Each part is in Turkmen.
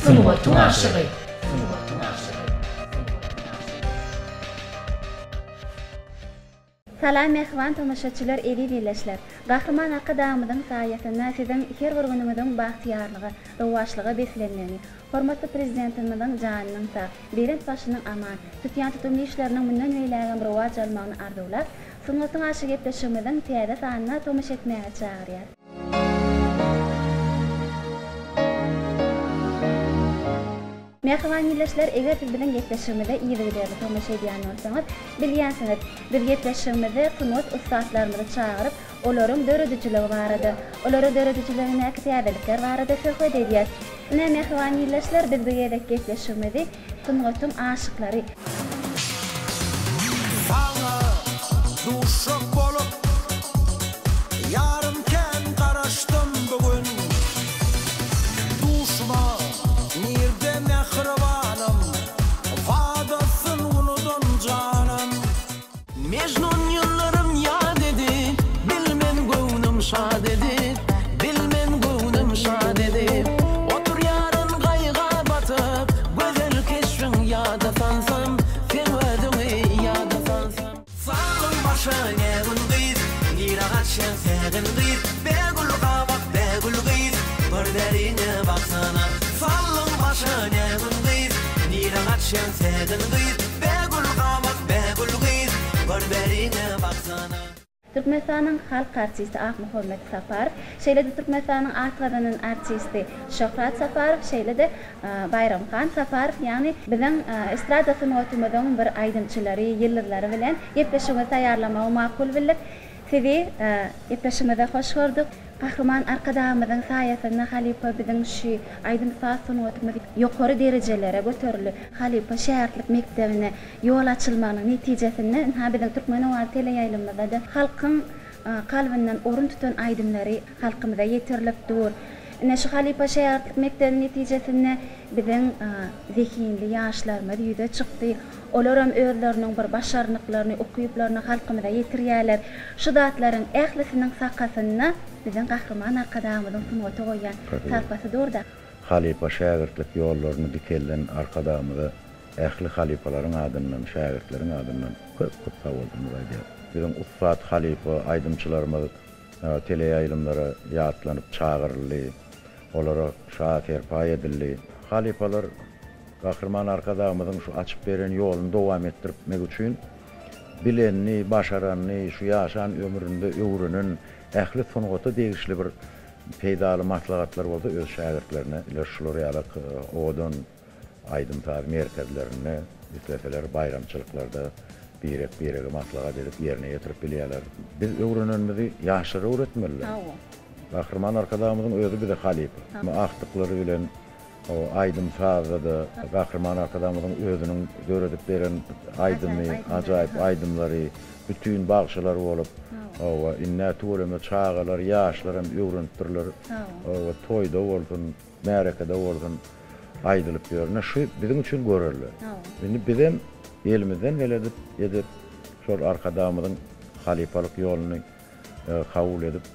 Sungatyň aşygy. Salam mähriban tomaşaçylar eziz ildeşler! Gahryman Arkadagymyzyň saýasynda siziň her bir günüňiziň bagtyýarlyga, rowaçlyga beslenmegini, hormatly Prezidentimiziň janynyň sag, belent başynyň aman, tutýan tutumly işleriniň mundan beýlägem rowaç almagyny arzuwlap, Sungatyň aşy gepleşigimiziň täze sanyna tomaşa etmäge çagyrýar. Mähriban ildeşler, eger siz biziň gepleşigimize yzygiderli tomaşa edýän bolsaňyz, bilýänsiňiz, biz gepleşigimizde sungat ussatlarymyzy çagyryp, olaryň döredijiligi barada, olaryň döredijiligindäki täzelikler barada söhbet edýäs. Ine, mähriban ildeşler, biz bu gezek gepleşigimizi Sungatyň aşyklary. Saňa duşak bolup, ýarym kän garaşdym bu gün. Duşma, nirde mähribanym, wadasyn unudan janym. Mejnun ýyllarym ýat edip, bilmen göwnüm şat edip, bilmen göwnüm şat edip. Oturýaryn gaýga batyp, gözel keşbiň ýada salsam, seň özüňi ýada salsam. Saldyň başa ne gün gyz, nirä gaçýaň sägin gyz, bägül gabak bägül gyz, bir bäriňe baksana. Saldyň başa ne gün gyz, nirä gaçýaň sägin gyz, bägül gabak bägül gyz, bir bäriňe baksana. Türkmenistanyň halk artisti Akmuhammet Saparow, şeýle-de Türkmenistanyň at gazanan artisti Şöhrat Saparow, şeýle-de Baýramhan Saparow, ýagny biziň estrada sungatymyzyň bir aýdymçylary, ýyldyzlary bilen gepleşigimizi taýýarlamagy makul bildik. Sizi gepleşigimize hoş gördük. Gahryman Arkadagymyzyň saýasynda halypa biziň şu aýdym-saz sungatymyz ýokary derejelere göterildi. Halypa şägirtlik mekdebine ýol açylmagynyň netijesinde ynha biziň Türkmen owazy teleýaýlymymyzda-da halkyň kalbyndan orun tutan aýdymlary halkymyza ýetirilip dur. Ine şu halypa şägirtlik mekdebiniň netijesinde biziň zehinli ýaşlarymyz ýüze çykdy. Olaram özleriniň bir başarnyklaryny, ukyplaryny halkymyza ýetirýärler. Şu zatlaryň ählisiniň sakasynda biziň Gahryman Arkadagymyzyň sungata goýýan sarpasy dur-da. Halypa şägirtlik ýollaryny dikelden Arkadagymyza ähli halypalaryň adyndan, şägirtleriň adyndan köp-köp sagbolsunlar aýdýarys. Biziň ussat halypa aýdymçylarymyz teleýaýlymlara ýatlanyp çagyryldy, olara şa serpaý edildi. Halypalar Gahryman Arkadagymyzyň şu açyp beren ýoluny dowam etdiripmek üçin bilenini, başaranyny, şu ýaşan ömründe öwrenen ähli sungata degişli bir peýdaly maslahatlar bolsa öz şägirtlerine iler şular ýalak owadan aýdym-saz merkezlerinde isleseler baýramçylyklarda birek-birege maslahat edip ýerine ýetirip bilýärler. Biz öwrenenimizi ýaşlara öwretmeliler. Gahryman Arkadagymyzyň özi bize halypa. Agtyklary bilen Aýdym-sazda-da Gahryman Arkadagymyzyň özüniň döredip beren aýdymy, ajaýyp aýdymlary bütin bagşylar bolup, hawa, indi-ä tüweleme çagalar, ýaşlar hem öwrenipdirler. Hawa, toýda bolsun, märekede bolsun aýdylyp ýör. Ine, şu biziň üçin görelde. Indi bizem elimizden geledip edip, şol Arkadagymyzyň halypalyk ýoluny kabul edip,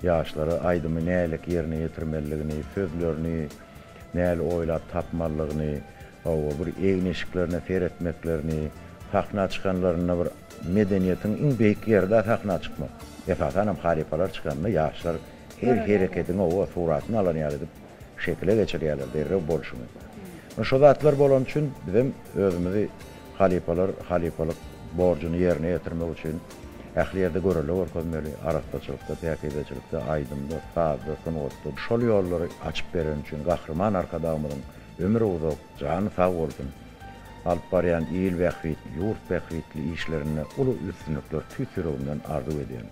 ýaşlara aýdymy nälik ýerine ýetirmelidigini, sözlerini näli oýlap tapmalydygyny, hawa, bir egin-eşiklerine seretmeklerini, sahna çykanlarynda bir medeniýetiň iň beýik ýeri-dä sahna çykmak. Esasanam halypalar çykanda ýaşlar her herekediňi, hawa, suratyny alan ýaly edip şekile geçirýärler derrew bolşuňy. Şo zatlar bolany üçin bizem özümizi Halypalar halypalyk borjuny ýerine ýetirmek üçin ähli ýerde görelde görkezmeli, arassaçylykda, päkizeçilikde, aýdymda, sazda, sungatda şol ýollary açyp bereni üçin Gahryman Arkadagymyzyň ömri uzak, jany sag bolsun! Alyp barýan il bähbitli, ýurt bähbitli işlerinde uly üstünlikler tüýs ýüregimden arzuw edýän.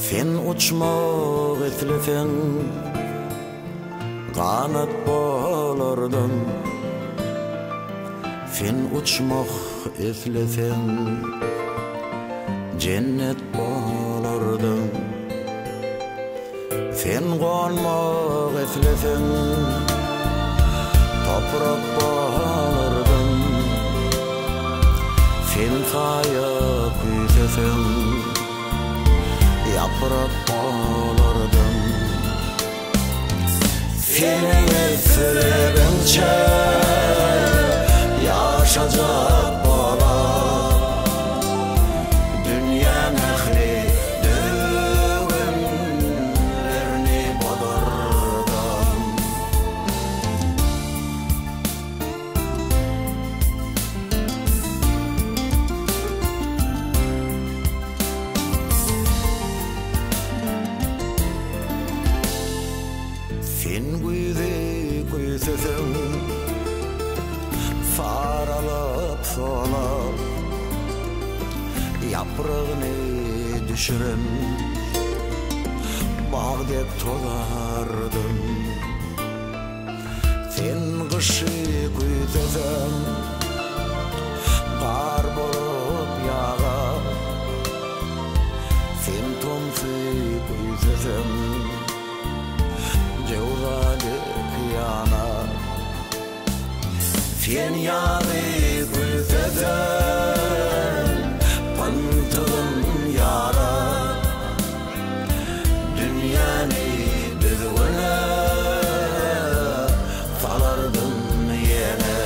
Sen uçmak isleseň Ganat bolardan Sen uçmak isleseň Jennet bolardan. bolardym. Sen gonmak isleseň, toprak bolardym. Sen saýa küýseseň, ýaprak bolardym. Seniň islegiňçe ýaşajak bolar. Dünýäň ähli düzgünlerini bozardym. Sen güýzi küýseseň, saralyp solap, Ýapragyny düşüren bag dek tozardym. Sen gyşy küýseseň, gar bolup ýagar. Sen tomsy küýseseň, jöwza dek ýanar. Sen ýazy küýseseň, pyntygym ýarar. Dünýäni düzgüne salardym ýene.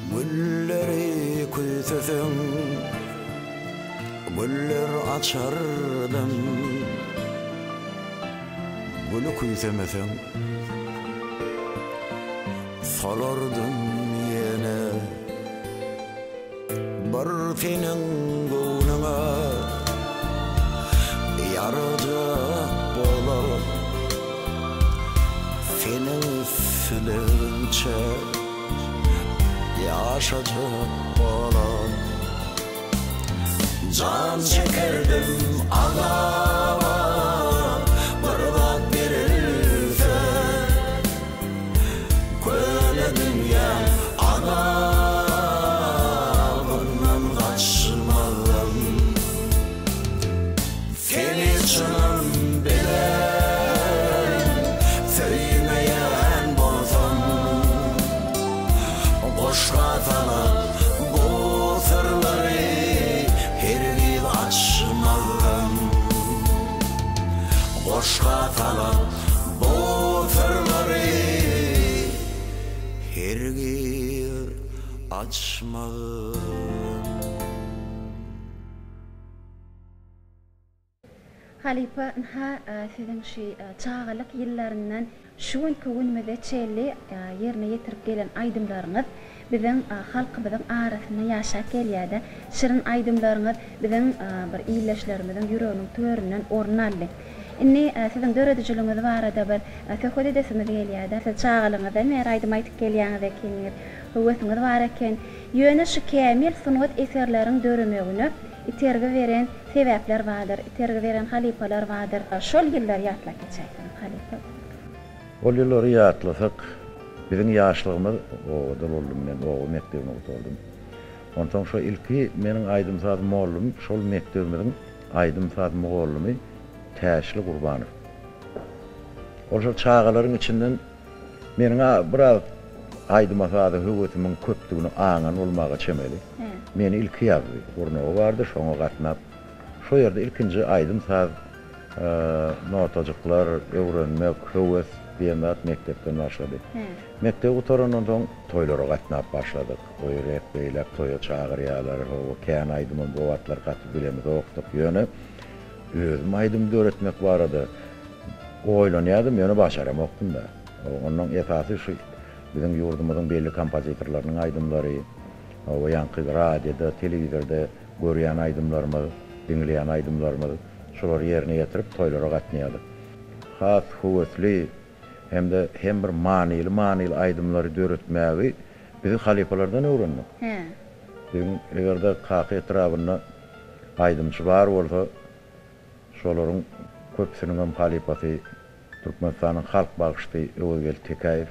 Gülleri küýseseň, güller açardym. Güli küýsemeseň, solardym ýene. Bir seniň göwnüňe ýarajak bolar. Seniň islegiňçe ýaşajak bolar. Jan çekerdim azaba bir zat berilse. Köne dünýäň azabyndan gaçmazdym. Seni çynym bilen söýmeýän bolsam, Goşga salyp bu syrlary hergiz açmazdym. Goşga salyp bu syrlary hergiz açmazdym. Halypa, ynha, siziň şu çagalyk ýyllaryndan şu günki günümize çenli ýerine ýetirip gelen aýdymlaryňyz biziň halkymyzyň arasynda ýaşap gelýär-de. Şirin aýdymlaryňyz biziň bir ildeşlerimiziň ýüreginiň töründen orun aldy. Indi siziň döredijiligiňiz barada bir söhbet edesimiz gelýär-de. Siz çagalygyňyzdan bäri aýdym aýdyp gelýäňiz ekeniňiz, höwesiňiz bar eken. Ýöne şu kämil sungat eserleriň döremegine Itergi beren sebäpler bardyr, itergi beren halypalar bardyr. Şol ýyllary ýatlap geçäýseňiz, halypa. Ol ýyllary ýatlasak, biziň ýaşlygymyz obada boldum men, oba mekdebini gutardym. Onsoň şo ilki meniň aýdym-saz mollumym şol mekdebimiziň aýdym-saz mugallymy Täşli Gurbanow. Ol şol çagalaryň içinden Meniň biraz aýdyma-saza höwesimiň köpdügini aňan bolmaga çemeli. Meni ilki ýazdy. Gurnagy bardy, şoňa gatnap, şo ýerde ilkinji aýdym-saz notajyklar öwrenmek, höwes diýen zat mekdepden başlady. Mekdebi gutarandan soň toýlara gatnap başladyk. O ýerek, beýläk toýa çagyrýarlar. Hawa, kän aýdymam o wagtlar gaty bilemizokdyk. Ýöne özüm aýdym döretmek barada Oýlanýardym, ýöne başaramokdym-da. Onnoň esasy şu biziň ýurdumyzyň belli kompozitorlarynyň aýdymlary, hawa, ýaňky radioda, telewizorda görýän aýdymlarymyz, diňleýän aýdymlarymyz, şolary ýerine ýetirip, toýlara gatnaýardyk. has höwesli hem-de hem bir manyly-manyly aýdymlary döretmägi bizi halypalardan öwrendik. Hä. Biziň eger-de Kaka etrabynda aýdymçy bar bolsa, şolaryň köpüsiniňem halypasy Türkmenistanyň halk bagşysy Öwezgeldi Tekäýew.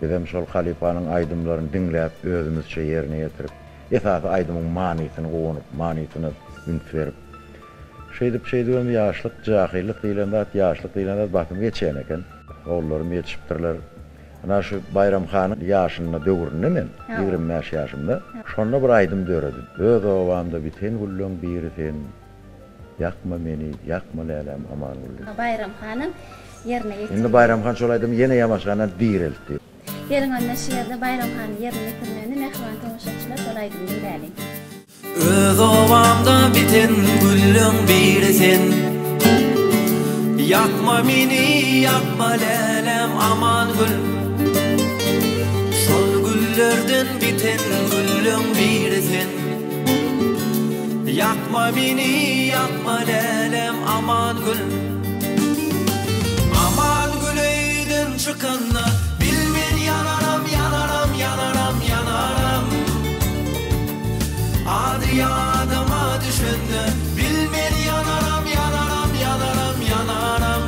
Bizem şol halypanyň aýdymlaryny diňläp, özümizçe ýerine ýetirip, esasy aýdymyň manysyny guwanyp, manysyna üns berip, şeýdip-şeýdibem ýaşlyk, jahyllyk diýlen zat, ýaşlyk diýlen zat basym geçýän eken. Ogullarym ýetişipdirler. Ynha şu Baýram hanyň ýaşynda döwründe men, 25 ýaşymda, şonda bir aýdym döredi. Öz obamda biten gülleň biri sen, Ýakma meni, ýakma läläm Amangül. Baýram hanam ýerine ýetirdi. Indi Baýram han şol aýdymy ýene ýamaşgandan direltdi. Geliň onda şu ýerde Baýram hanyň ýerine ýetirmegini mähriban tomaşaçylar şol aýdymy diňläliň. Öz obamda biten gülleň biri sen Ýakma meni, ýakma läläm Amangül Şol güllerden biten gülleň biri sen Ýakma meni, ýakma läläm Amangül Amangül öýden çykanda Bilmen ýanaram, ýanaram, ýanaram, ýanaram Ady ýadyma düşende Bilmen ýanaram, ýanaram, ýanaram, ýanaram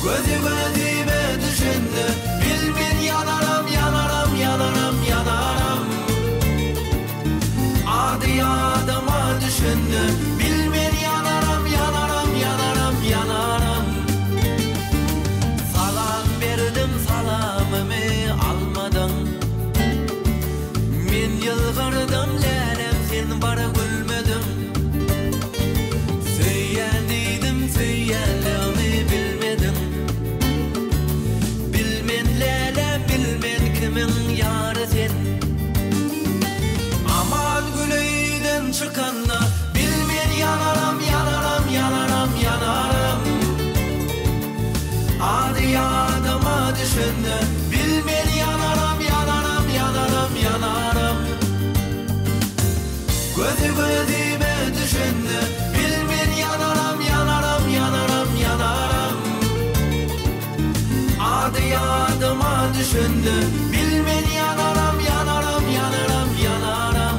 Gözi gözüme düşende Bilmen ýanaram, ýanaram, ýanaram, ýanaram Ady ýadyma düşende Bilmen ýanaram, ýanaram, ýanaram, ýanaram Salam berdim salamymy almadyň Men ýylgyrdym lälem sen bir gülmediň Söýýän diýdim söýýänligimi bilmediň Bilmen lälem bilmen kimiň ýary sen Amangül öýden çykanda Bilmen ýanaram ýanaram ýanaram ýanaram Ady ýadyma düşende Bilmen ýanaram ýanaram ýanaram ýanaram Gözi gözüme düşende Bilmen ýanaram ýanaram ýanaram ýanaram Ady ýadyma düşende Bilmen ýanaram ýanaram ýanaram ýanaram.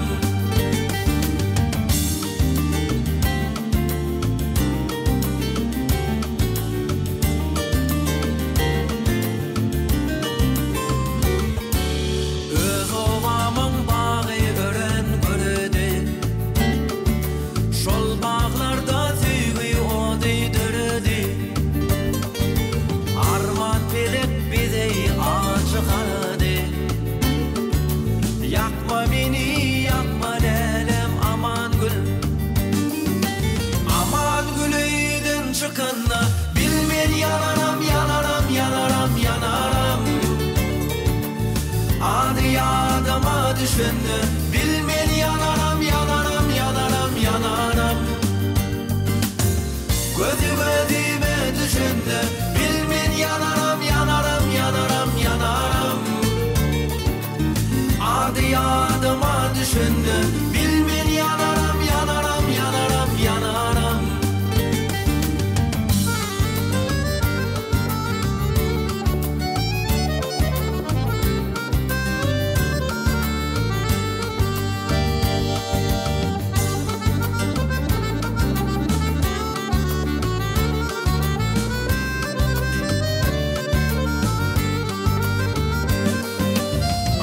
Öz obamyň bagy örän göredi. Şol baglarda söýgi ody döredi. Arman pelek bize ajy garady. Ýakma meni, ýakma lälem Amangül. Amangül öýden çykanda Bilmen ýanaram, ýanaram, ýanaram, ýanaram. Ady ýadyma düşende Bilmen ýanaram, ýanaram, ýanaram, ýanaram. Gözi gözüme düşende Bilmen ýanaram, ýanaram, ýanaram, ýanaram. Ady ýadyma düşende Bilmen ýanaram, ýanaram, ýanaram, ýanaram.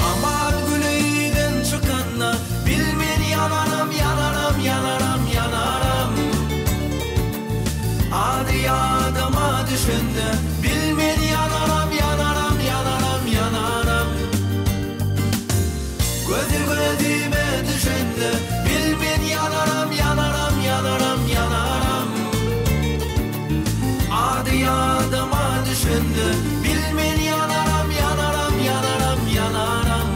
Amangül öýden çykanda Bilmen ýanaram, ýanaram, ýanaram, ýanaram. Ady ýadyma düşende Bilmen ýanaram, ýanaram, ýanaram, ýanaram. Gözi gözüme düşende Bilmen ýanaram, ýanaram, ýanaram, ýanaram. Ady ýadyma düşende Bilmen ýanaram, ýanaram, ýanaram, ýanaram.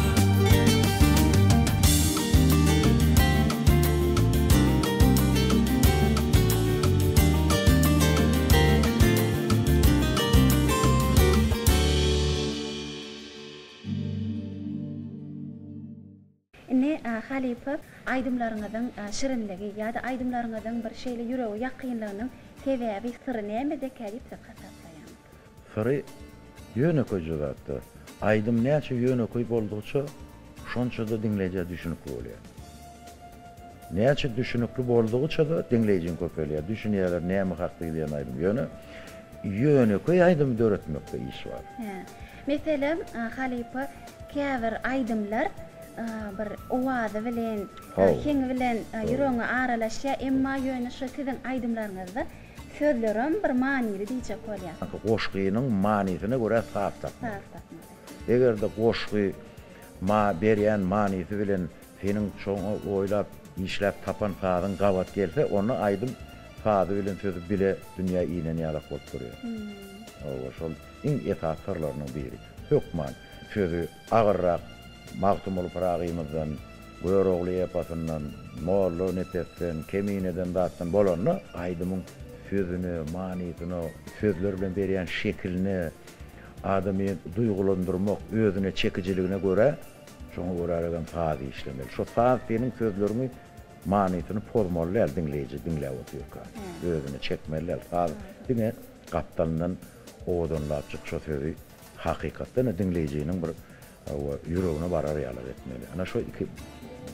Indi halypa aýdymlaryňyzyň şirinligi ýa-da aýdymlaryňyzyň bir şeýle ýürege ýakynlygynyň sebäbi, syry nämedekä diýip siz hasaplaýaňyz? Syry ýönekeýje zatda. Aýdym näçe ýönekeý boldugyça, şonça-da diňleýjä düşünikli bolýar. Näçe düşünikli boldugyça-da diňleýjiň köpelýär. Düşünýärler näme hakda gidýän aýdym. Ýöne ýönekeý aýdymy döretmekde iş bar. Hä. Meselem, halypa käbir aýdymlar bir owazy bilen, heňi bilen ýüregiňe aralaşýar, emma ýöne şo siziň aýdymlaryňyzda sözlerem bir manyly diýjek bolýar. Goşgynyň manysyna görä saz tapmaly. Saz tapmaly. Eger-de goşgy ma berýän manysy bilen seniň şoňa oýlap, işläp tapan sazyň gabat gelse, onda aýdym sazy bilen sözi bile dünýä inen ýalak bolup durýar. Hawa, şol iň esasy syrlarynyň biri. Hökman sözi agyrrak Magtymguly Pyragymyzdan, Görogly eposyndan, Molla Nepesden, Kemineden zatdan bolanda, aýdymyň sözüne, manysyna, sözler bilen berýän şekiline, adamy duýgulandyrmak, özüne çekijiligine görä, şoňa göräregem saz işlemeli. Şo saz seniň sözleriňi manysyny pozmaly däl diňleýji diňläp otyrka. Özüne çekmeli däl. Saz diňe gapdalyndan owadanlapjyk şo sözi hakykatdan-da diňleýjiniň bir hawa ýüregine barar ýalak etmeli. Ana şo iki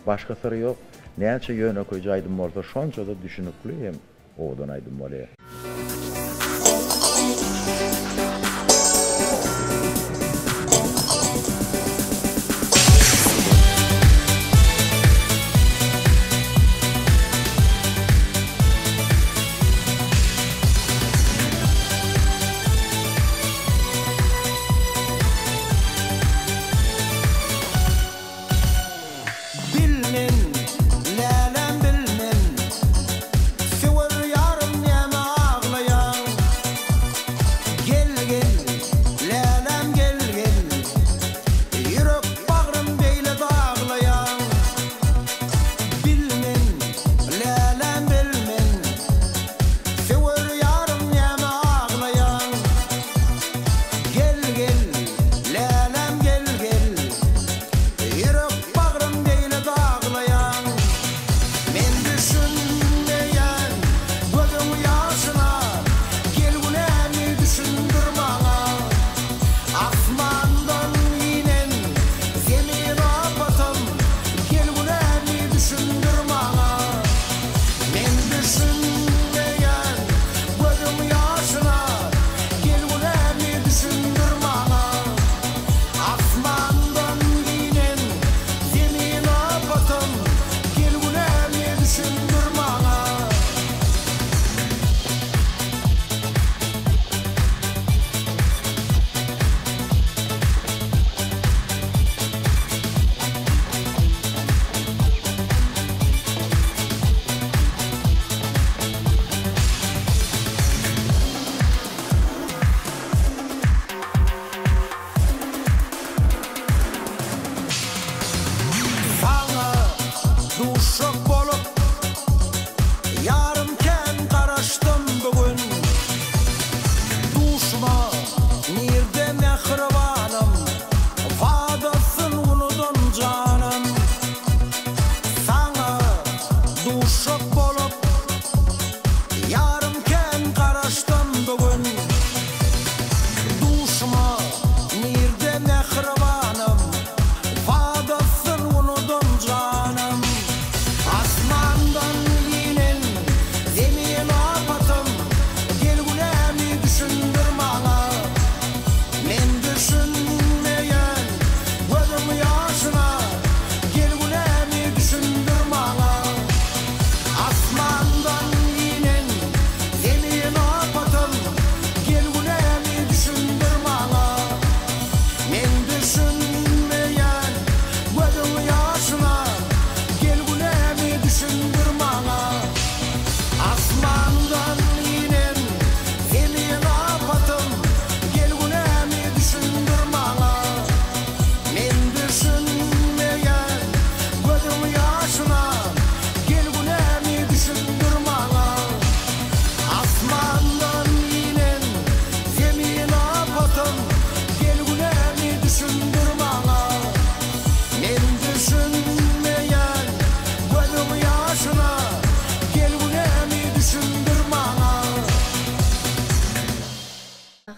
başga syry ýok. Näçe ýönekeýje aýdym bolsa şonça-da düşünikli hem Owadan aýdym bolýa. Bilmen, läläm bilmen, Söwer ýarym näme.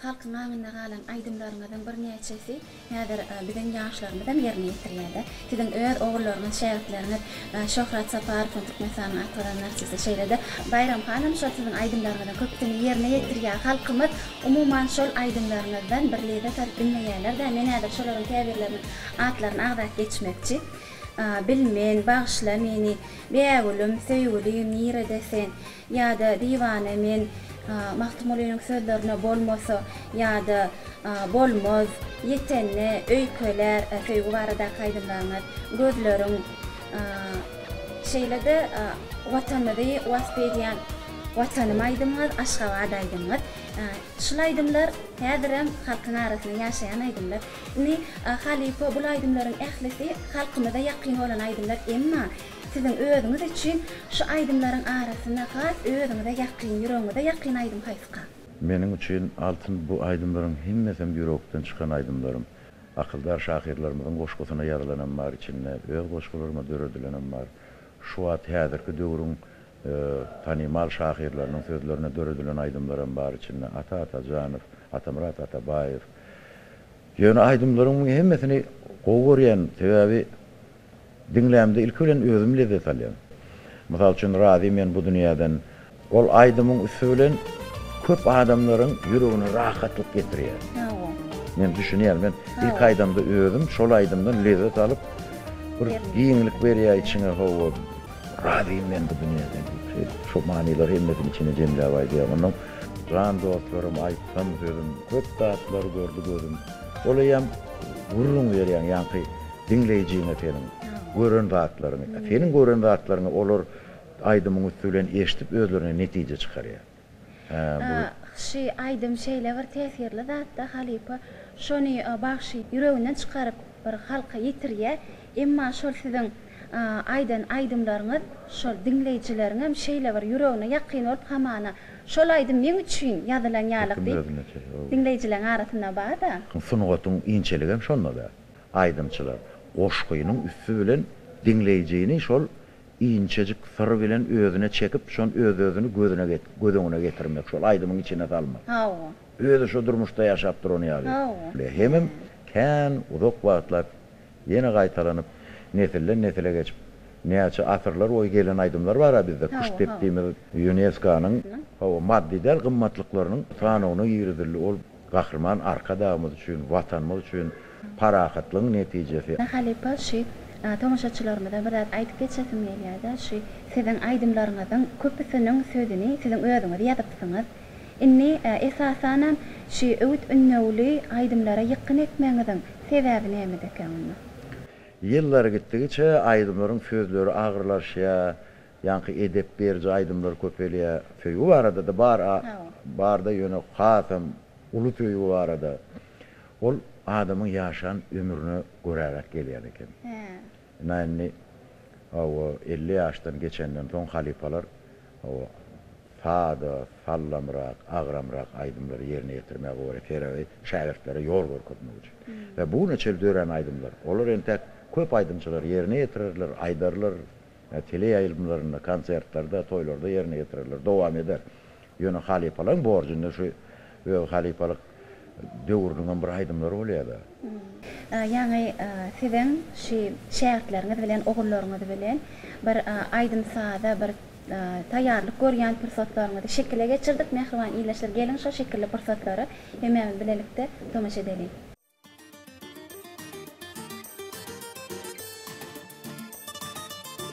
Halkyň aňynda galan aýdymlaryňyzyň birnäçesi häzir biziň ýaşlarymyzam ýerine ýetirýär-de. Siziň öz ogullaryňyz, şägirtleriňiz Şöhrat Saparowyň Türkmenistanyň at gazanan artisti, şeýle-de Baýram hanam şol siziň aýdymlaryňyzyň köpüsini ýerine ýetirýär. Halkymyz umuman şol aýdymlaryňyzdan bir lezzet alyp diňleýärler-dä. Men häzir şolaryň käbirleriniň atlaryny agzap geçmekçi. Bilmen, Bagyşla meni, Bägülüm, Söýgülim, nirede sen? Ýa-da Diwana men, Magtymgulynyň sözlerine bolmasa, ýa-da Bolmaz, Ýetende, Öýkelär, söýgi baradaky aýdymlaryňyz, Gözleriň, şeýle-de Watanymyzy wasp edýän Watanym aýdymyňyz, Aşgabat aýdymyňyz. Şul aýdymlar häzirem halkyň arasynda ýaşaýan aýdymlar. Indi halypa bul aýdymlaryň ählisi halkymyza ýakyn bolan aýdymlar, emma Siziň özüňiz üçin şu aýdymlaryň arasynda has özüňize ýakyn, ýüregiňize ýakyn aýdym haýsyka? Meniň üçin Altyn bu aýdymlaryň hemmesem ýürekden çykan aýdymlarym. Akyldar şahyrlarymyzyň goşgusyna ýazylanam bar içinde, öz goşgularyma döredilenem bar. Şu wagt häzirki döwrüň tanymal şahyrlarynyň sözlerine döredilen aýdymlaram bar içinde. Ata Atajanow, Atamyrat Atabaýew. Ýöne aýdymlaryň hemmesini gowy görýän, sebäbi Diňlämde ilki bilen özüm lezzet alýan. Mysal üçin Razy men bu dünýäden. Ol aýdymyň üsti bilen köp adamlaryň ýüregine rahatlyk getirýär. Men düşünýän men ilki aýdamda özüm şol aýdymdan lezzet alyp bir giňlik berýär içiňe hawa razy men bu dünýäden diýip şeýdip şo manylary hemmesini içine jemläp aýdýar. Onnoň jan dostlarym aýtsam sözüm köp zatlar gördi gözüm. Ol eýýäm gürrüň berýäň ýaňky Diňleýjiňe seniň gören zatlaryňy, seniň gören zatlaryňy olar aýdymyň üsti bilen eşidip özlerine netije çykarýar. Hä, bu. Şy aýdym şeýle bir täsirli zatda halypa şony bagşy ýüreginden çykaryp bir halka ýetirýä emma şol siziň aýdan aýdymlaryňyz şol diňleýjileriňem şeýle bir ýüregine ýakyn bolup hamana şol aýdym meň üçin ýazylan ýalyk diýip diňleýjileň arasynda barda. Sungatyň inçeligem şonda-da. Aýdymçylar goşgynyň üsti bilen diňleýjini şol inçejik syr bilen özüne çekip, şon öz-özüni gözüne göz öňüne getirmek, şol aýdymyň içine salmak. Hawa. Özi şo durmuşda ýaşap duran ýaly. Hawa. Hemem kän uzak wagtlap ýene gaýtalanyp, nesilden-nesile geçip, näçe asyrlar boýy gelen aýdymlar bar-a bizde, Küştdepdimiz ÝUNESKO-nyň, hawa, maddy däl gymmatlyklarynyň sanawyna girizildi. Ol Gahryman Arkadagymyz üçin, Watanymyz üçin parahatlygyň netijesi. Halypa şu tomaşaçylarymyza bir zat aýdyp geçesim gelýärde şu siziň aýdymlaryňyzyň köpüsiniň sözüni siziň özüňiz ýazypsyňyz. Indi esasanam şu öwüt ündewli aýdymlara ýykgyn etmegiňiziň sebäbi nämedekä onda? Ýyllar gitdigiçe aýdymlaryň sözleri agyrlaşýar, Ýaňky edep beriji aýdymlar köpelýär. Söýgi barada-da bar a barda ýöne hasam uly söýgi barada. Ol adamyň ýaşan ömrüne göräräk gelýän eken. Ynha indi hawa 50 ýaşdan geçenden soň halypalar hawa sada, sallamrak, agramrak aýdymlary ýerine ýetirmäge görä sebäbi şägirtlere ýol görkezmek üçin. We bu güne çenli dörän aýdymlar olar entäk köp aýdymçylar ýerine ýetirerler, aýdarlar. Teleýaýlymlarynda, konsertlerde, toýlarda ýerine ýetirerler, dowam eder. Ýöne halypalaryň borjy indi şu öz halypalyk döwrüniňem bir aýdymlary bolýar-da. Ýaňy siziň şu şägirtleriňiz bilen, ogullaryňyz bilen bir aýdym-saza bir taýýarlyk görýän pursatlaryňyzy şekile geçirdik. Mähriban ildeşler, geliň şol şekilli pursatlara hemmämiz bilelikde tomaşa edeliň.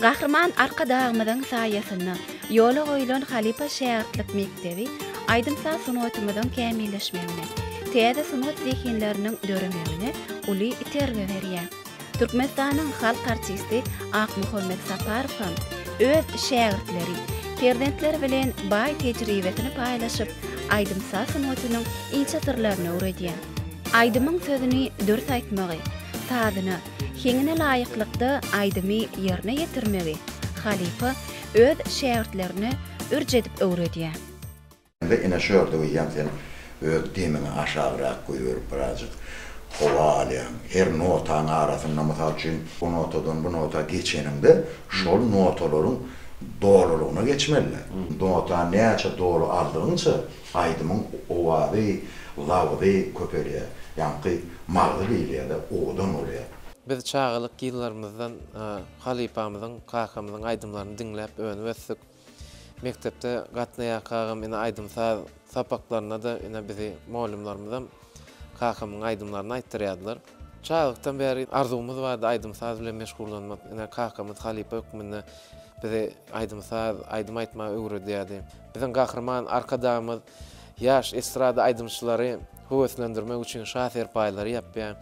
Gahryman Arkadagymyzyň saýasynda ýola goýlan halypa-şägirtlik mekdebi aýdym-saz sungatymyzyň kämilleşmegine, täze sungat zehinleriniň döremegine uly itergi berýär. Türkmenistanyň halk artisti Akmuhammet Saparow hem öz şägirtleri, perzentleri bilen baý tejribesini paýlaşyp, aýdym-saz sungatynyň inçe syrlaryny öwredýär. Aýdymyň sözüni dürs aýtmagy, sazyna, heňine laýyklykda aýdymy ýerine ýetirmegi halypa öz şägirtlerine ürç edip öwredýär. Indi ine şu ýerde eýýäm sen öz demiňi aşagrak goýberip birazjyk howa alýaň. Her notaň arasynda mysal üçin o notadan bu nota geçeniňde şol notalaryň. dolulygyna geçmeli-dä. Notany näçe doly aldygyňça aýdymyň owazy, labzy köpelýär. Ýaňky magzy diýilýär-de, owadan bolýar. Biz çagalyk ýyllarymyzdan halypamyzyň, kakamyzyň aýdymlaryny diňläp önüp ösdük. Mekdepde gatnaýarkagam ine aýdym-saz sapaklarynda-da ine bizi mugallymlarymyzam kakamyň aýdymlaryny aýtdyrýardylar. Çagalykdan bäri arzuwymyz bardy aýdym-saz bilen meşgullanmak. Ine kakamyz halypa hökmünde bizi aýdym-saz, aýdym aýtmagy öwredýärdi. Biziň Gahryman Arkadagymyz ýaş estrada aýdymçylary höweslendirmek üçin şa serpaýlary ýapýar.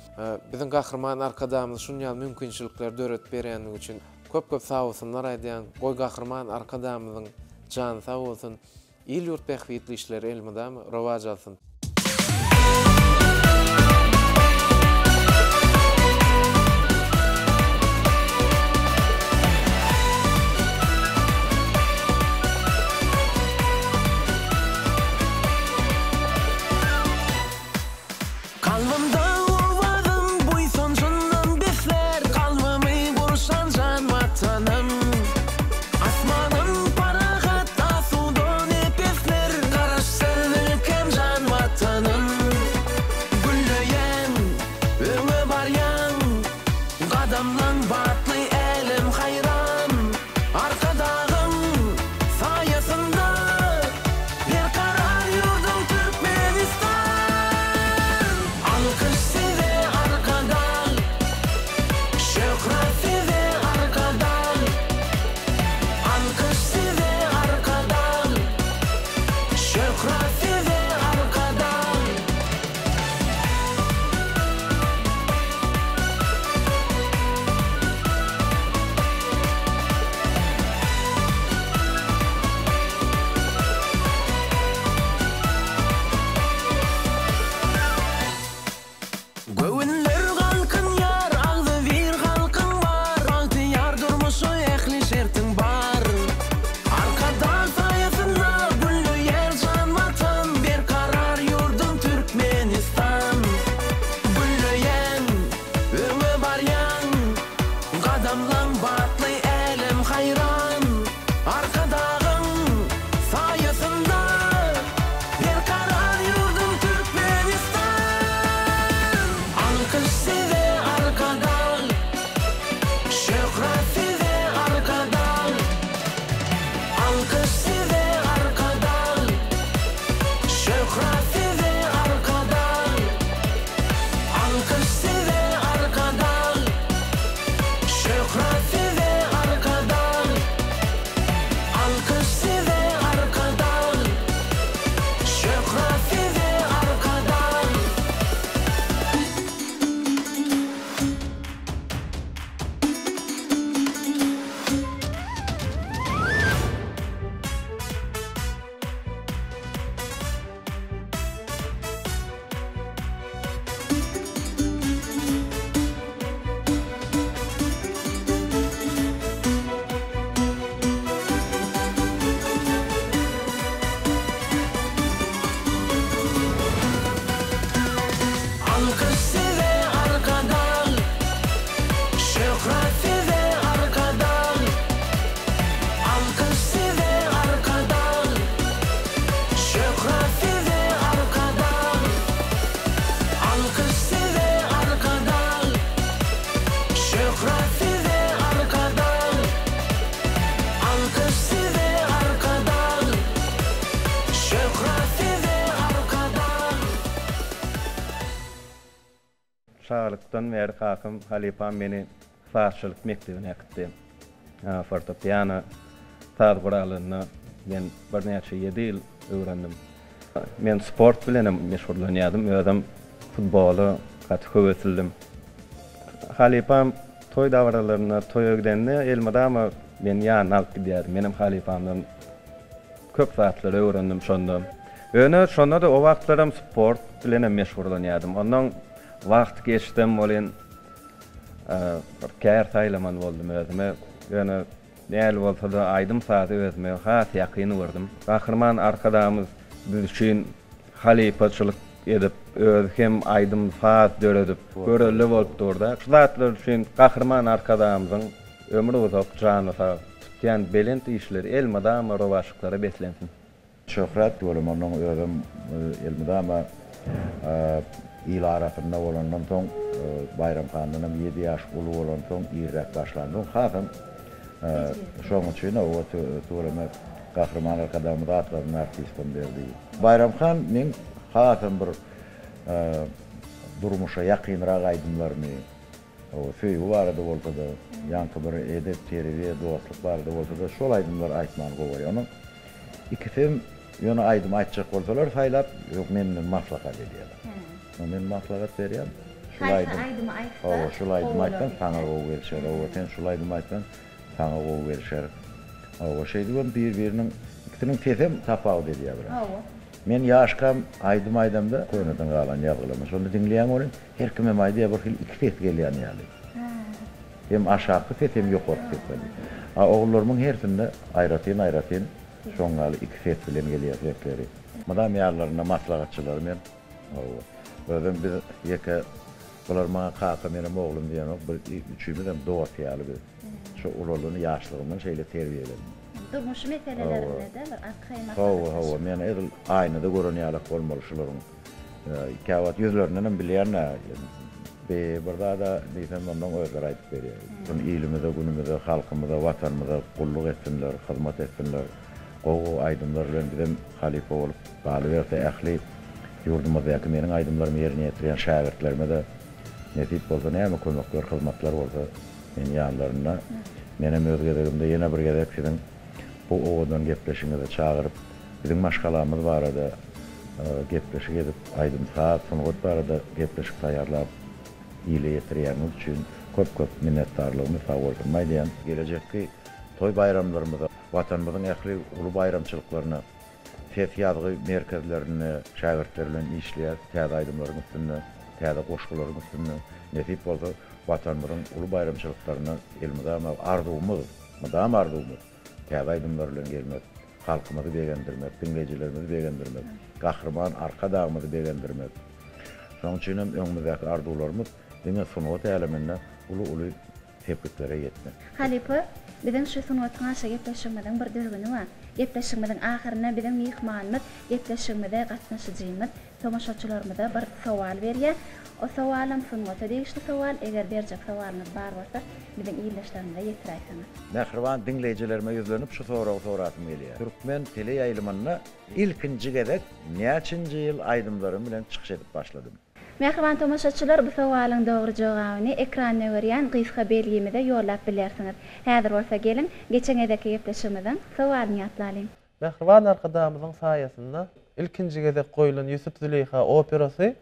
Biziň Gahryman Arkadagymyz şuny ýaly mümkinçilikleri döredip berýändigi üçin Köp köp sagbolsunlar aýdýan goý Gahryman Arkadagymyzyň jany sag bolsun il ýurt bähbitli işleri elmydama rowaç alsyn. Kalbymda owazyň buýsanjyndan beslär Kalbymy gurşan jan Watanym. Asmanym parahat asuda nepesler Garaşsyz ülkäm jan Watanym. Gülleýäň, öňe barýaň, Gadamlaň batly älem haýran. Arkadagyň saýasynda Berkarar ýurdum Türkmenistan! Alkyş size Arkadag! Şöhrat size Arkadag! Alkyş size Arkadag! Şöhrat size Arkadag! Göwünler galkynýar, agzybir halkyň bar, Bagtyýar durmuşa ähli şertiň bar. Arkadag saýasynda gülleýär jan Watan, Berkarar ýurdum Türkmenistan. Gülleýäň, öňe barýaň, Gadamlaň batly älem haýran. Arkadagyň saýasynda Berkarar ýurdum Türkmenistan. Alkyş size Arkadag, Şöhrat size Arkadag. Alkyş size Arkadag, Şöhrat size Arkadag. Alkyş size Arkadag. Şöhrat size Arkadag. Alkyş size Arkadag. Şöhrat size Arkadag. Alkyş size Arkadag, Şöhrat size Arkadag. Alkyş size Arkadag, Şöhrat size Arkadag. Alkyş size Arkadag, Şöhrat size Arkadag. Alkyş size Arkadag, Şöhrat size Arkadag. Çagalykdan bäri kakam, halypam meni sazçylyk mekdebine äkitdi. Fortepiano saz guralynda men birnäçe ýedi ýyl öwrendim. Men sport bilen hem meşgullanýardym, özem futbola gaty höweslidim. Halypam toý dabaralarynda, toýa gidende elmydama meni ýanyna alyp gidýärdi. Menem halypamdan Köp zatlary öwrendim şonda. Ýöne şonda-da o wagtlaram sport bilenem meşgullanýardym. Ondan wagt geçdem welin bir kär saýlamaly boldum özüme. Ýöne näli bolsa-da aýdym-sazy özüme has ýakyn gördüm. Gahryman Arkadagymyz biz üçin halypaçylyk edip, özi hem aýdym-saz döredip, görelde bolup durda. Şu zatlar üçin Gahryman Arkadagymyzyň ömri uzak, jany sag. Tutýan belent işleri elmydama rowaçlyklara beslensin. Şöhrat diýelim, onuň özem elmydama il arasynda bolandan soň, Baýram handanam ýedi ýaş uly bolansoň, irräk başlansoň hasam şonuň üçin oba tüweleme Gahryman Arkadagymyz atlaryny artistam berdi. Baýram han meň hasam bir durmuşa ýakynrak aýdymlarymy, Hawa, söýgi barada bolsa-da, ýaňky bir edep, terbiýe, dostluk barada bolsa-da şol aýdymlary aýtmany gowy görýär. Onuň ikisem ýöne aýdym aýtjak bolsalar saýlap, ýok menden maslahat edýärler. Men maslahat berýän, şul aýdym, Haýsy aýdymy aýtsa hawa, şul aýdymy aýtsaň saňa gowy gelişer, hawa, sen şul aýdymy aýtsaň saňa gowy gelişer. Hawa, şeýdibem bir-biriniň ikisiniň sesem tapawut edýär biraz. Hawa. Men ýaşkam aýdym aýdamda köneden galan ýazgylarym şonda diňleýän welin Her kimem aýdýar bir hili iki ses gelýän ýaly. Hem aşaky ses hem ýokarky ses gelýär. A ogullarymyň hersinde aýratyn aýratyn şoň ýaly iki ses bilen gelýär sesleri. Mydam ýanlarynda maslahatçylary men. Hawa. Özem biz ýeke bular maňa kaka menem oglum diýenok biz üçimizem dost ýaly biz. Şo ulalany ýaşlygymdan şeýle terbiýeledim. Durmuşy meselelerinde-de bir arkaýyn maslahatlaşyp. Hawa hawa men edil aýnada gören ýalak bolmaly şularyň Käwagt ýüzlerindenem bilýän-dä, bi bir zad-a diýsem, onnoň özleri aýdyp berýär. Şuny ilimize, günümize, halkymyza, Watanymyza gulluk etsinler, hyzmat etsinler. Gowy-gowy aýdymlar bilen bizem halypa bolup, galyberse ähli ýurdumyzdaky meniň aýdymlarymy ýerine ýetirýän şägirtlerime-de nesip bolsa näme kömekler, hyzmatlar bolsa men ýanlarynda. Menem öz gezegimde ýene bir gezek siziň bu owadan gepleşigiňize çagyryp, Biziň maşgalamyz barada gepleşik edip, aýdym-saz, sungat barada gepleşik taýýarlap ile ýetirýäniňiz üçin köp-köp minnetdarlygymy, sagbolsunymy aýdýan. Gelejekki toý-baýramlarymyza, Watanymyzyň ähli uly baýramçylyklaryna ses ýazgy merkezlerinde şägirtler bilen işleýäris, täze aýdymlaryň üstünde, täze goşgularyň üstünde. Nesip bolsa, Watanymyzyň uly baýramçylyklaryna elmydama arzuwymyz, mydama arzuwymyz täze aýdymlar bilen gelmek. Halkymyzy begendirmek, diňleýjilerimizi begendirmek, Gahryman Arkadagymyzy begendirmek. Şonuň üçin hem öňümizdäki arzuwlarymyz diňe sungat äleminde uly-uly sepgitlere ýetmek. Halypa, biziň şu Sungatyň aşa gepleşigimiziň bir düzgüni bar. Gepleşigimiziň ahyrynda biziň myhmanymyz, gepleşigimize gatnaşyjymyz tomaşaçylarymyza bir sowal berýär. O sowalam sungata degişli sowal, eger berjek sowalyňyz bar bolsa, biziň ildeşlerimize ýetiräýseňiz. Mähriban diňleýjilerime ýüzlenip şu soragy sorasym gelýär. Türkmen teleýaýlymynda ilkinji gezek näçinji ýyl aýdymlarym bilen çykyş edip başladym? Mähriban tomaşaçylar bu sowalyň dogry jogabyny ekranda görýän gysga belgimize ýollap bilersiňiz. Häzir bolsa geliň, geçen gezekki gepleşigimiziň sowalyny ýatlalyň. Mähriban Arkadagymyzyň saýasynda ilkinji gezek goýlan Ýusup-Züleýha operasy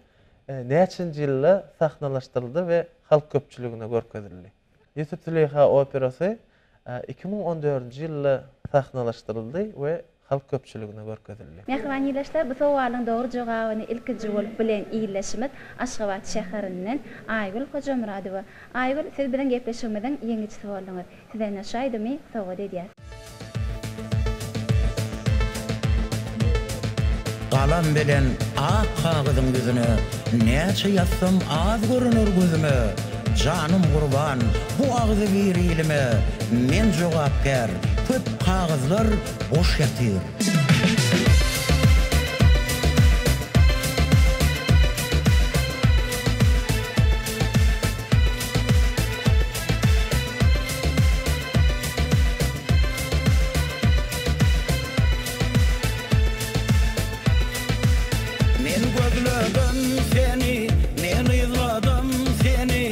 näçenji ýylda sahnalaşdyryldy we halk köpçüligine görkezildi? Ýusup-Züleýha operasy 2014-nji ýylda sahnalaşdyryldy we halk köpçüligine görkezildi. Mähriban ildeşler, bu sowalyň dogry jogabyny ilkinji bolup bilen ildeşimiz Aşgabat şäherinden Aýgül Hojamyradowa. Aýgül, siz biziň gepleşigimiziň ýeňijisi bolduňyz. Size ine şu aýdymy sowgat edýäs. Galam bilen ak kagyzyň ýüzüne Näçe ýazsam az görüner gözüme Janym gurban bu agzybir ilime Men jogapkär köp kagyzlar boş ýatyr. Men gözledim seni, men yzladym seni,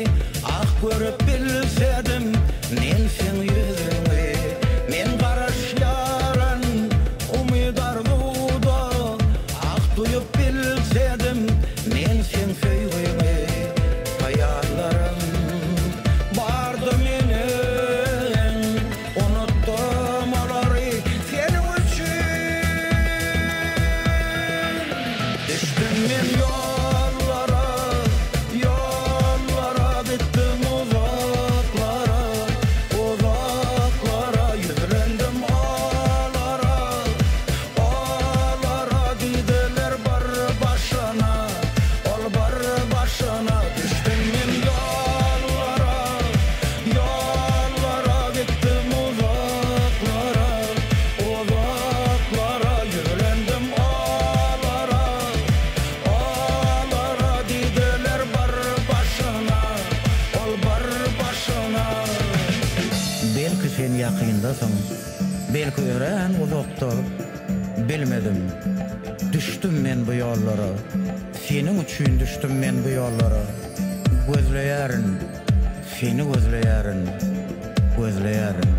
Ah görüp bilsedim men seň ýüzüňi. Men garaşýaryn umyt-arzuwda, Ah duýup bilsedim men seň söýgiňi. Hyýallarym bardy meniň, Unutdym olary seniň üçin. Düşdüm men ýollara, ýollara Gitdim uzaklara, uzaklara Ýüzlendim olara, olara Diýdiler bir başyna, ol bir başyna Düşdüm men ýollara, Ýollara gitdim uzaklara. golaýdasyň, Belki örän uzakda, bilmedim. Düşdüm men bu ýollara, Seniň üçin düşdüm men bu ýollara. Gözleýärin, seni gözleýärin, gözleýärin.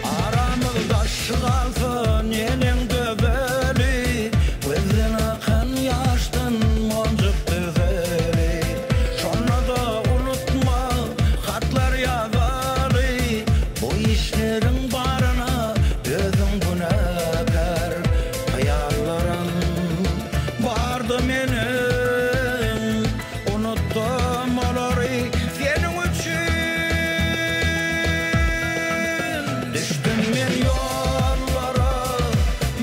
Aramyz daş galsa neneň dözeli, Gözden akan ýaşdan monjuk düzeli. Şonda-da unutma, hatlar ýazaly, Bu işleriň baryna özüň günäkär. Hyýallarym bardy meniň, Unutdym olary seniň üçin. Düşdüm men ýollara,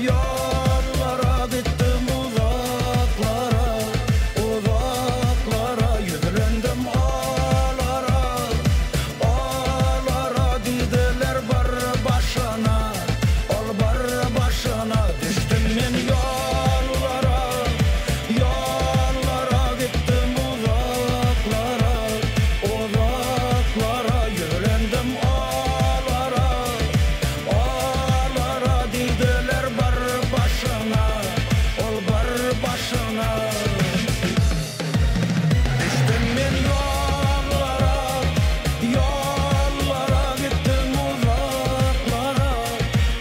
ýollara gitdim uzaklara, uzaklara ýüzlendim olara, olara diýdiler bir başyna, ol bir başyna düşdüm men ýollara, Ýollara gitdim uzaklara, Uzaklara ýüzlendim olara. Olara diýdiler bar başyňa, Ol bar başyňa. Düşdüm men ýollara, Ýollara gitdim uzaklara,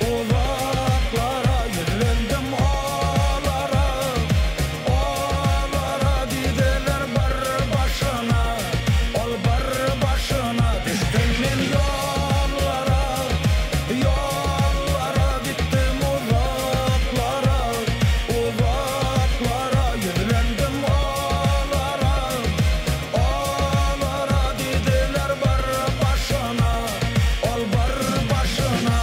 Uzaklara ýüzlendim olara. Olara diýdiler bar başyna, Ol bar başyna. Düşdüm men ýollara, Ýollara gitdim uzaklara, Uzaklara ýüzlendim olara. Olara diýdiler bar başyna, Ol bar başyna.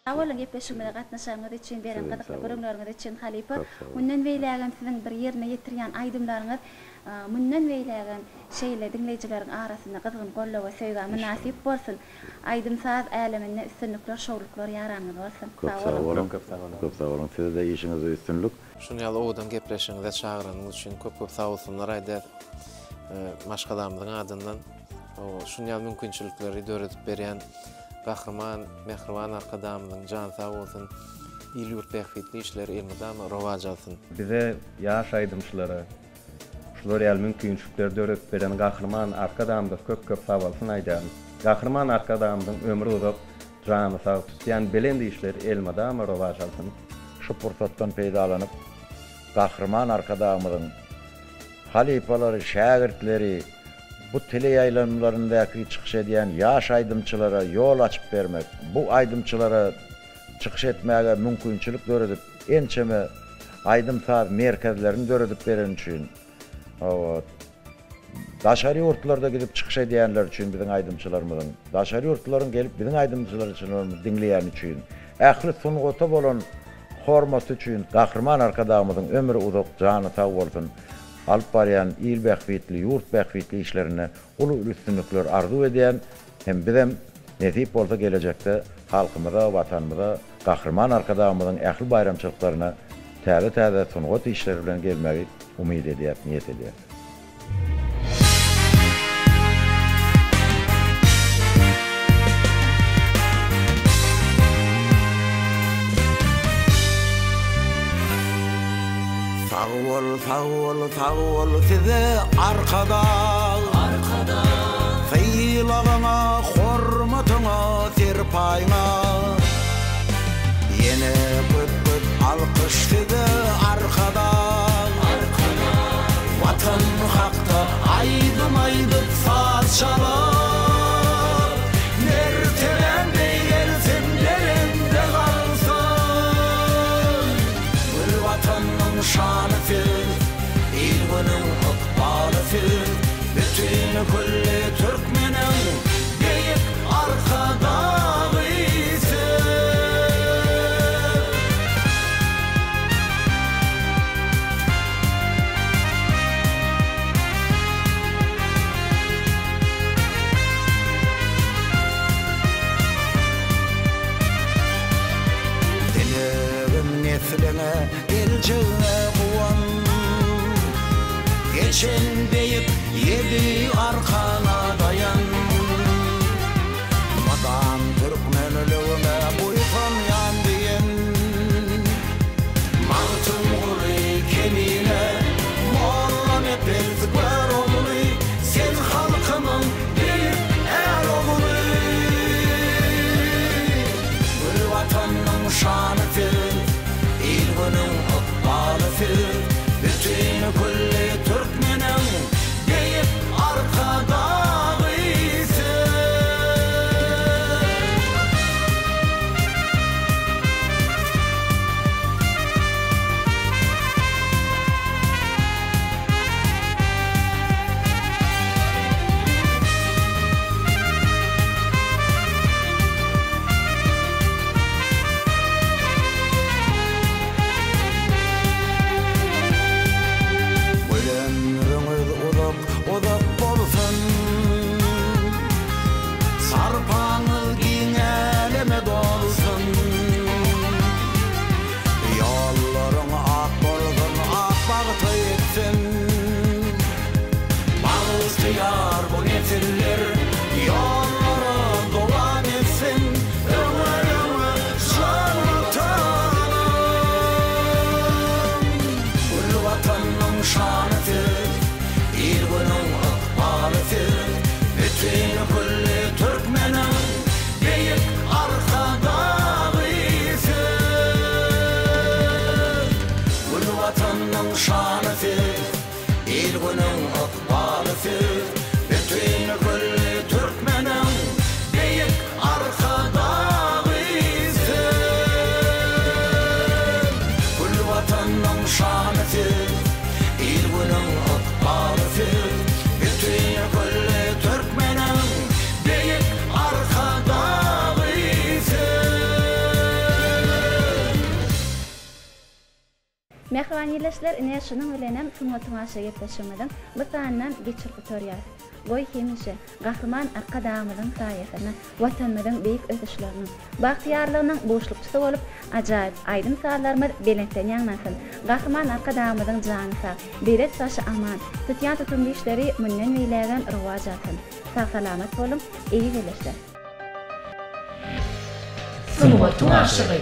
Sag boluň gepleşigimize gatnaşanyňyz üçin, beren gyzykly gürrüňleriňiz üçin halypa. Mundan beýlägem siziň bir ýerine ýetirýän aýdymlaryňyz mundan beýlägem şeýle diňleýjileriň arasynda gyzgyn goldawa, söýgä mynasyp bolsun. Aýdym-saz äleminde üstünlikler, şowluklar ýaranyňyz bolsun. Köp Sag sag boluň. boluň. Köp sag boluň. Köp sag boluň. Size-de işiňizde üstünlik. Şuny ýaly owadan gepleşigiňize çagyranyňyz üçin köp köp sagbolsunlar aýdýas maşgalamyzyň adyndan. Şuny ýaly mümkinçilikleri döredip berýän Gahryman, mähriban Arkadagymyzyň jany sag bolsun, il-ýurt bähbitli işleri elmydama rowaç alsyn. Bize, ýaş aýdymçylara şular ýaly mümkinçilikleri döredip beren Gahryman Arkadagymyza köp-köp sagbolsun aýdýaryn. Gahryman Arkadagymyzyň ömri uzak, jany sag, tutýan belent işleri elmydama rowaç alsyn. Şu pursatdan peýdalanyp, Gahryman Arkadagymyzyň halypalary, şägirtleri, bu teleýaýlymlaryndaky çykyş edýän ýaş aýdymçylara ýol açyp bermek, bu aýdymçylara çykyş etmäge mümkinçilik döredip, ençeme aýdym-saz merkezlerini döredip bereni üçin, hawa, daşary ýurtlarda gidip çykyş edýänler üçin biziň aýdymçylarymyzyň, daşary ýurtlylaryň gelip biziň aýdymçylarymyzy diňleýäni üçin, ähli sungata bolan hormaty üçin Gahryman Arkadagymyzyň ömri uzak, jany sag bolsun, alyp barýan il bähbitli, ýurt bähbitli işlerinde uly üstünlikler arzuw edýän hem bizem nesip bolsa gelejekde halkymyza, Watanymyza Gahryman Arkadagymyzyň ähli baýramçylyklaryna täze-täze sungat işleri bilen gelmegi umyt edýäs, niýet edýäs. Sag bol, sag bol, sag bol size Arkadag. Arkadag. Sylagyňa, hormatyňa, serpaýyňa. Ýene köp-köp alkyş size Arkadag. Arkadag. Watan hakda aýdym aýdyp saz çalyp, Mertebäň beýgelsin, belende galsyn. Gül Watanyň şany siz, il-günüň ykbaly siz, Bütin külli türkmeniň beýik Arkadagy siz. Geljegiňe guwan. Geçen beýik ýedi arkana daýan. Mydam türkmenligime buýsanýan diýen. Magtymguly, Kemine, Mollanepes, Görogly, sen halkymyň beýik är ogly. Gül Watanyň şany siz, il-günüň ykbaly siz, Bütin külli türkmeniň beýik Arkadagy siz. Gül ömrüňiz uzak, uzak bolsun. Sarpaňyz giň äleme dolsun. Ýollaryň ak bolsun, ak bagta ýetsin. Bagtyýar bu nesiller ýollara dowam etsin. Öňe, öňe, jan Watanym! Gül Watanyň şany siz, il-günüň ykbaly siz, bütin külli türkmeniň beýik Arkadagy siz. Gül Watanyň şany siz, il-günüň ykbaly siz, bütin külli türkmeniň beýik Arkadagy siz. Gül Watanyň şany siz, il-günüň ykbaly siz, bütin külli türkmeniň beýik Arkadagy siz. Mähriban ildeşler, ine şunuň bilenem Sungatyň aşygy gepleşigimiziň bu sanynam geçirip gutarýas. Goý hemişe Gahryman Arkadagymyzyň saýasynda Watanymyzyň beýik ösüşleriniň, bagtyýarlygynyň buşlukçysy bolup, ajaýyp aýdym-sazlarymyz belentden ýaňlansyn! Gahryman Arkadagymyzyň jany sag, belent başy aman, tutýan tutumly işleri mundan beýlägem rowaç alsyn! Sag-salamat boluň, eziz ildeşler! Sungatyň aşygy.